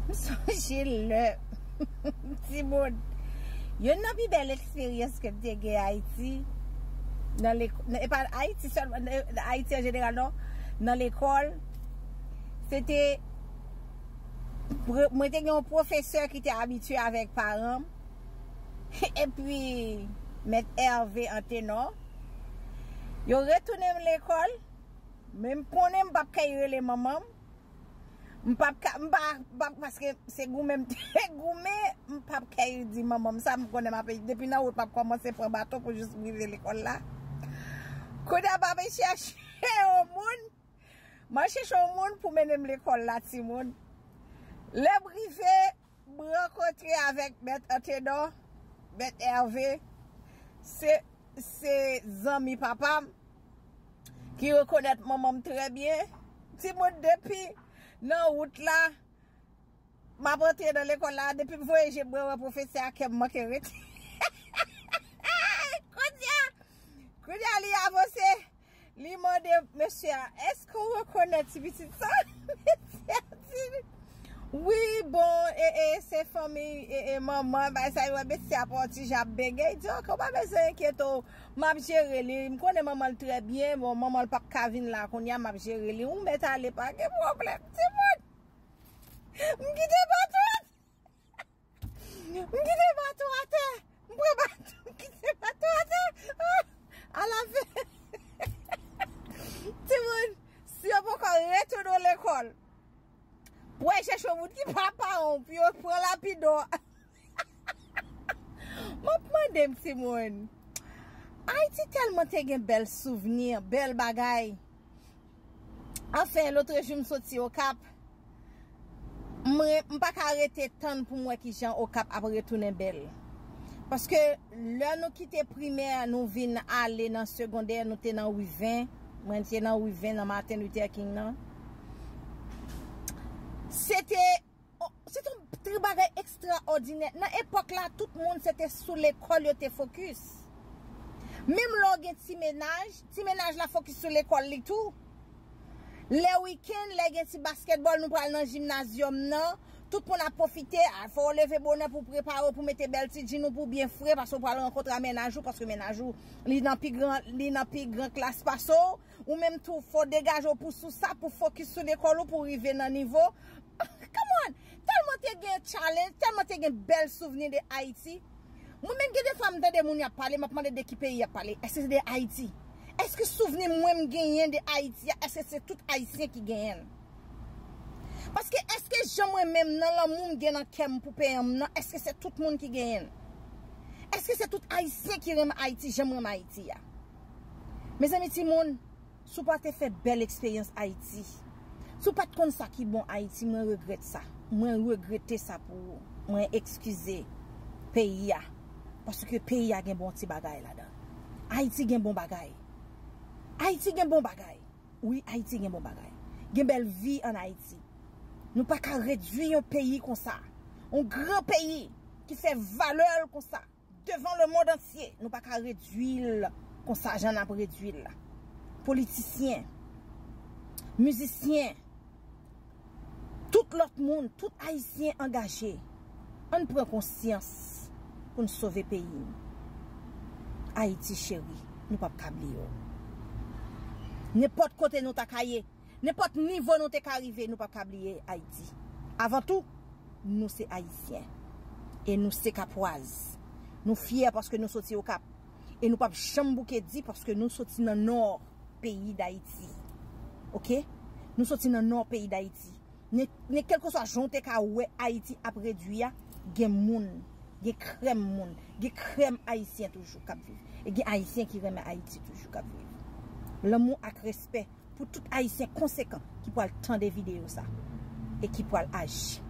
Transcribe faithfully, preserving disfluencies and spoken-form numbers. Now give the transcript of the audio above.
M sonje lè timoun. Youn nan pi bèl eksperyans ke m te gen Ayiti, nan lek-, nan, e pa Ayiti sèlman, nan Ayiti an jeneral, non, nan lekòl, se te, pre-, mwen te gen yon pwofesè ki te abitye avèk paran m, epi Mèt Hervé Antenor. Yo retounen m lekòl, men m konnen m p ap kay rele manman m. M p ap ka, m pa, m p ap, paske se goumen m te goumen, m p ap kay di manman m sa, m konnen m ap, depi nan wout m ap kòmanse pran baton pou jis m rive lekòl la. Kounye a m ap chèche yon moun, m al chèche yon moun pou mennen m lekòl la, timoun. Lè m rive, m rankontre avèk Mèt Antenor, Mèt Hervé, se, se zanmi papa m, ki rekonèt manman m trè byen. Timoun, depi nan wout la, m ap antre nan lekòl la, depi m voye je m, mwen wè pwofesè a, kè m manke rete. Kounye a, kounye a, li avanse, li mande mesye a, "Èske w rekonèt ti pitit sa?" Mesye a di, "Wi, bon, e, e, se fanmi, e, e, manman, bay sa yo." Mesye a pran ti jan ap bege, li di, "Ok, ou pa bezwen enkyete w, m ap jere li. M konnen manman l trè byen, bon, manman l p ap ka vin la kounye a, m ap jere li. Ou mèt ale, pa gen pwoblèm, timoun." M kite baton. M kite baton atè. M pran baton, m kite baton atè. Ah, alafen. Timoun, si yo poko retounen w lekòl, pou w al chèche yon moun ki pa paran w, pou yo pran lapidò. M ap mande m, timoun. Ayiti tèlman te gen bèl souvni, bèl bagay. Anfen, lotrejou m soti Okap. Mwen, m pa ka rete tann pou m wè kijan Okap ap retounen bèl. Paske lè nou kite primè, nou vin ale nan segondè, nou te nan Wi Ven. Mwen te nan Wi Ven, nan Martin Luther King nan. Se te, se te yon ti bagay ekstraòdinè. Nan epòk la, tout moun se te sou lekòl yo te fokis. Menm lè w gen ti menaj, ti menaj la fokis sou lekòl li tou. Lè wikenn, lè gen ti baskètbòl, nou pral nan jimnazyòm nan. Tout moun ap pwofite, a, fò w leve bonè pou w prepare w, pou w mete bèl ti djin ou, pou w byen fre, paske w pral rankontre a mennaj ou, paske mennaj ou, li nan pi gran, li nan pi gran klas pase w. Ou menm tou, fò w degaje w pou sou sa, pou fokis sou lekòl ou, pou w rive nan nivo. Come on! Tèlman te gen challenge, tèlman te gen bèl souvni de Ayiti. Mwen menm gen defwa m tande moun y ap pale, m ap mande de ki peyi y ap pale. Èske se de Ayiti? Èske souvni mwen m genyen de Ayiti a, èske se tout Ayisyen ki genyen l? Paske èske jan mwen menm nan lanmou m gen nan kè m pou peyi m nan, èske se tout moun ki genyen l? Èske se tout Ayisyen ki renmen Ayiti jan m renmen Ayiti a? Mezanmi timoun, si w pa te fè bèl eksperyans Ayiti, si w pa t konn sa ki bon Ayiti, mwen regrèt sa. Mwen regrete sa pou ou. Mwen ekskize peyi a. Paske peyi a gen bon ti bagay ladan. Ayiti gen bon bagay. Ayiti gen bon bagay. Wi, Ayiti gen bon bagay. Gen bèl vi ann Ayiti. Nou pa ka redwi yon peyi konsa. Yon gran peyi ki fè valè l konsa. Devan lemonn antye, nou pa ka redwi l konsa jan n ap redwi l la. Politisyen, mizisyen, tout lòt moun, tout Ayisyen angaje, ann pran konsyans pou n sove peyi n. Ayiti cheri, nou p ap ka bliye w. Nenpòt kote nou ta ka ye, nenpòt nivo nou te ka rive, nou p ap ka bliye Ayiti. Avan tou, nou se Ayisyen. E nou se Kapwaz. Nou fyè paske nou soti Okap. E nou p ap janm bouke di paske nou soti nan Nò peyi Dayiti. Oke? Nou soti nan Nò peyi Dayiti. Ne, ne kèlkeswa jan w te ka wè Ayiti ap redwi a, gen moun, gen krèm moun, gen krèm Ayisyen toujou k ap viv. E gen Ayisyen ki renmen Ayiti toujou k ap viv. Lanmou ak respè pou tout Ayisyen konsekan ki pral tande videyo sa e ki pral aji.